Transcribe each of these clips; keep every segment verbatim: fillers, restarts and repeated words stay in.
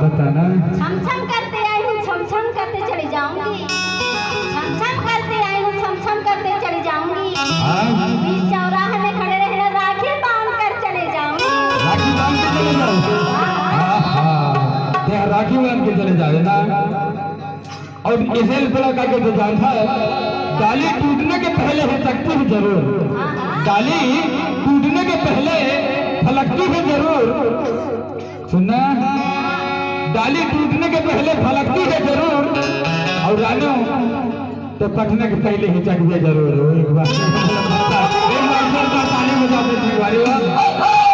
बता ना। छम छम करते आई हूँ, छम छम करते चली जाऊंगी। छम छम करते आई हूँ, छम छम करते चली जाऊंगी। हाँ। बीच चौराहे में खड़े रहना, राखी बांध कर चले जाऊंगी। राखी बांध के चले जाओ। हाँ, हाँ। हाँ, हाँ। ते राखी बांध के चले जावे ना। अउ एला का कथे जानथस? डाली टूटने के पहले हिचकती है जरूर। डाली टूटने के पहले फलकती है जरूर। सुनना, डाली टूटने के पहले फलकती है जरूर, अउ रानो तो कटने के पहले हिचकबे जरूर। एक बार, एक बार जोरदार ताली बजा दे, संगवारी हो।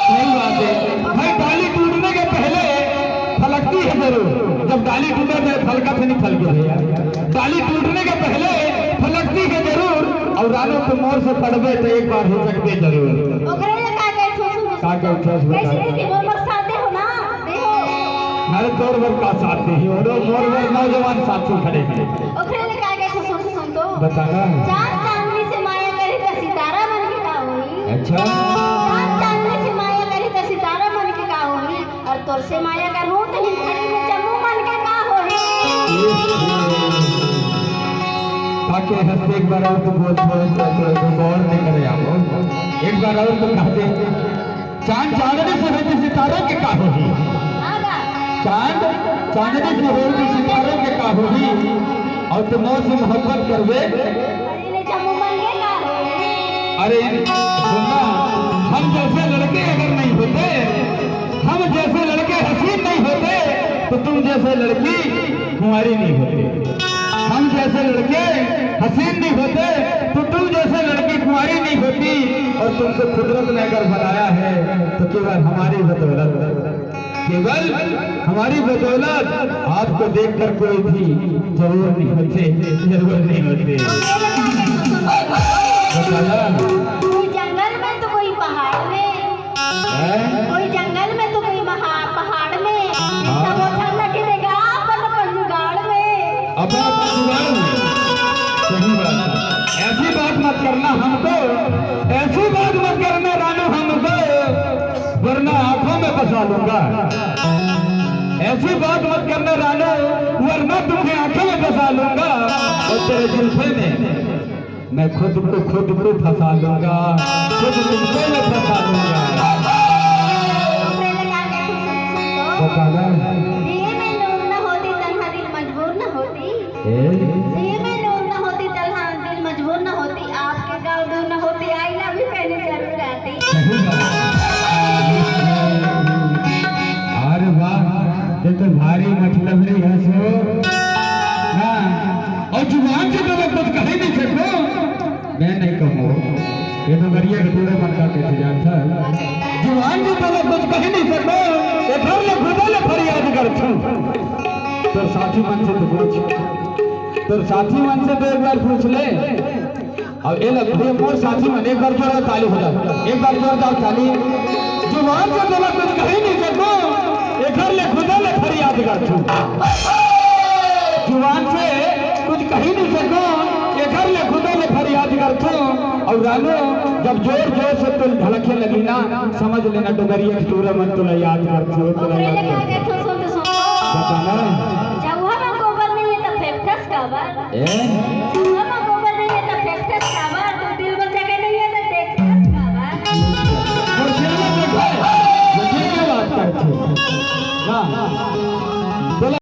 सही बात है भाई, डाली टूटने के पहले फलकती है जरूर। जब डाली टूटे तो फलकत नहीं, फलके भैया। डाली टूटने के पहले फलकती है जरूर, अउ रानो तो मोर से पड़बे तो एक बार हिचकबे जरूर। ओकरे ले का कहे थो सुन? का कहे थो सुन? कैसे दीदी मोर बर साथ दे हो ना? दे हो। अरे तोर बर का साथ दे हो? मोर बर नौजवान साथी खड़े हैं। ओकरे ले का कहे थो सुन, सुन तो। बता ना। चांद चांदनी से माया करी त सितारा मन के का होही? अच्छा। चांद चांदनी से माया करी त सितारा मन के का होही? अउ तोर से माया करहूं त हिमखड़ी में जम्मो मन के का होही? ताके हंसते एक बार अउ तो बोल, बोल, बोल, बोल, बोल, गौर नहीं करे आप। एक बार अउ तो कहते, चांद चांदनी से होती सितारों के का होही? आगा। चांद चांदनी से होती सितारों के का होही? अउ तो मोर से मोहब्बत करबे। अरे ले जम्मो मन के का होही? अरे सुनना, हम जैसे लड़के अगर नहीं होते, हम जैसे लड़के हसीन नहीं होते, तो तुम जैसे लड़की कुंवारी नहीं होती। हम जैसे लड़के हसीन नहीं होते, तो तुम जैसे लड़की कुंवारी नहीं होती। और तुमको कुदरत ने अगर बनाया है, तो केवल हमारी बदौलत, केवल हमारी बदौलत आपको देखकर कोई भी जरूर नहीं होते, जरूर नहीं होते। बता ना। कोई जंगल में तो कोई पहाड़ में। हैं? कोई जंगल में तो कोई महा-, पहाड़ में। हाँ। सब ओछर लगे देगा अपन, अपन जुगाड़ में। अपन, अपन जुगाड़ में। सही बात है। ऐसी बात मत करना हमको, ऐसी बात मत करना रानू हमको, वरना आंखों में बसा लूंगा। ऐसी बात मत करना रानू, वरना तुम्हें आंखों में बसा लूंगा और तेरे जुल्फे में मैं खुद को, खुद को फंसा लूंगा, खुद तुमको मैं फंसा लूंगा। ओकरे ले का कहे थो सुन, सुन तो। बता ना। दिए में नून न होती, तन्हा दिल मजबूर न होती। ए? दिए में नून न होती, तन्हा दिल मजबूर न होती, आपके गाँव दूर न होती, I love you कहने जरूर आती। सही बात। अरे वाह, ये तो भारी मतलब रही है सो। हाँ, अउ जुबान से तो मैं कुछ कह ही नहीं सकूं। मैं नहीं कहूँ। ये तो गरिया के टूरा मन का कथे जानथस। जुबान से तो मैं कुछ कह ही नहीं सकूं। एकर ले खुदा ले फरियाद करथूं। तोर साथी मन से तो पूछ। तोर साथी मन से तो एक बार पूछ ले। अउ एला, ये मोर साथी मन, एक बार जोरदार ताली हो जाए, एक बार जोरदार ताली। जुबान से तो मैं कुछ कह ही नहीं सकूं, एकर ले खुदा ले फरियाद करथूं। जुबान से कुछ कह ही नहीं सकूं, एकर ले खुदा ले फरियाद करथूं। अउ रानू, जब जोर जोर से तोर धड़के लगी ना, समझ लेना डोगरिया के टूरा मन तोला याद करथूं, तोला ओकरे याद ले का करथूं। कहे थो सुन तो सुन। बता ना। जउहा में गोबर नहीं है तो फेंकथस काबर? ए? जउहा में गोबर नहीं है तो फेंकथस काबर? तोर दिल में जगह नहीं है तो देखथस काबर? वो दिल में जगह है, वो दिल में बात करते हैं। ना। बोला